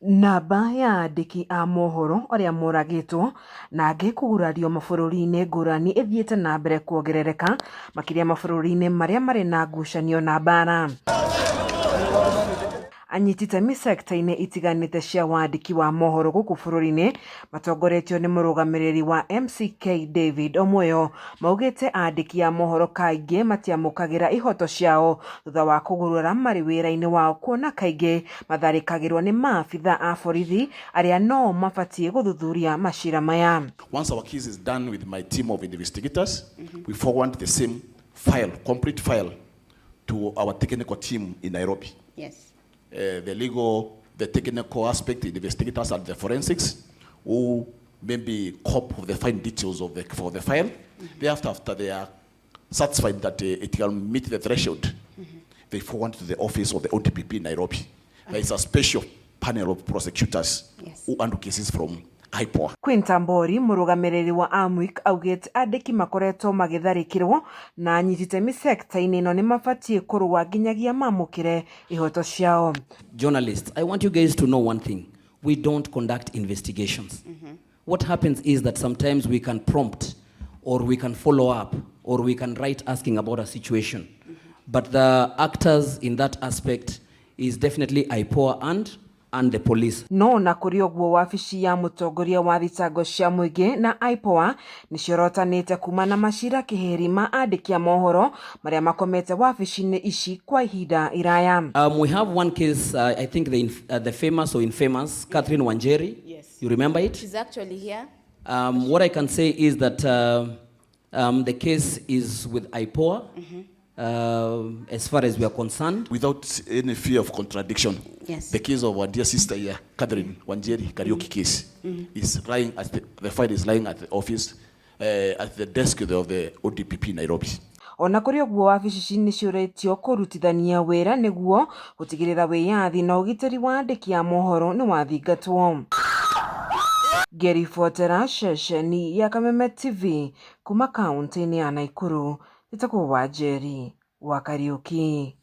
Namba ya andĩki a mohoro arĩa moragĩtwo na angĩ kũgurario mabũrũri-inĩ ngũrani ĩthiĩte na mbere kuongerereka makĩria mabũrũri-inĩ marĩa marĩ na ngucanio na mbara. Anyiti itemi sekta-inĩ itiganĩte cia wandĩki wa mohoro gũkũ bũrũri-inĩ matongoretio nĩ mũrũgamĩrĩri wa MCK David Omwoyo maugĩte andĩki a mohoro kaingĩ matiamũkagĩra ihoto ciao thutha wa kũgurara marĩ wĩra-inĩ wao kuona kaingĩ matharĩkagĩrwo nĩ maabitha a borithi arĩa no mabatiĩ gũthuthuria macira maya. Once our case is done with my team of investigators, we forward the same file, complete file, to our technical team in Nairobi. The legal, the technical aspect, the investigators and the forensics, who maybe cope with the fine details of the, for the file. Thereafter, after they are satisfied that it can meet the threshold, they forward to the office of the ODPP in Nairobi. There is a special panel of prosecutors who handle cases from IPOA. Quinta Mbori mũrũgamĩrĩri wa Amwick augĩte andĩki makoretwo magĩtharĩkĩrwo na anyiti itemi sekta-inĩ ĩno nĩmabatiĩ kũrũa nginyagia mamũkĩre ihoto ciao. Journalists, I want you guys to know one thing. We don't conduct investigations. What happens is that sometimes we can prompt or we can follow up or we can write asking about a situation. But the actors in that aspect is definitely IPOA and the police. No na kũrĩ ũguo wabici ya mũtongoria wa thitango cia mũingĩ na IPOA nĩciorotanĩte kuma na macira kĩhĩri ma andĩki a mohoro marĩa makomete wabici-inĩ ici kwa ihinda iraya. We have one case, I think the famous or infamous Catherine Wanjeri. Yes. You remember it? She's actually here. What I can say is that the case is with IPOA, as far as we are concerned. Without any fear of contradiction, the case of our dear sister here, Catherine Wanjeri Kariuki case, is lying at the file is lying at the office, at the desk of the ODPP in Nairobi. Ona kũrĩ ũguo wabici ici nĩciũrĩtio kũrutithania wĩra nĩguo gũtigĩrĩra wĩyathi na ũgitĩri wa andĩki a mohoro nĩwathingatwo. Ngĩribotera ceceni ya Kameme TV kuma kaunti-inĩ ya Nakuru, njĩtagwo Wanjeri wa Kariuki.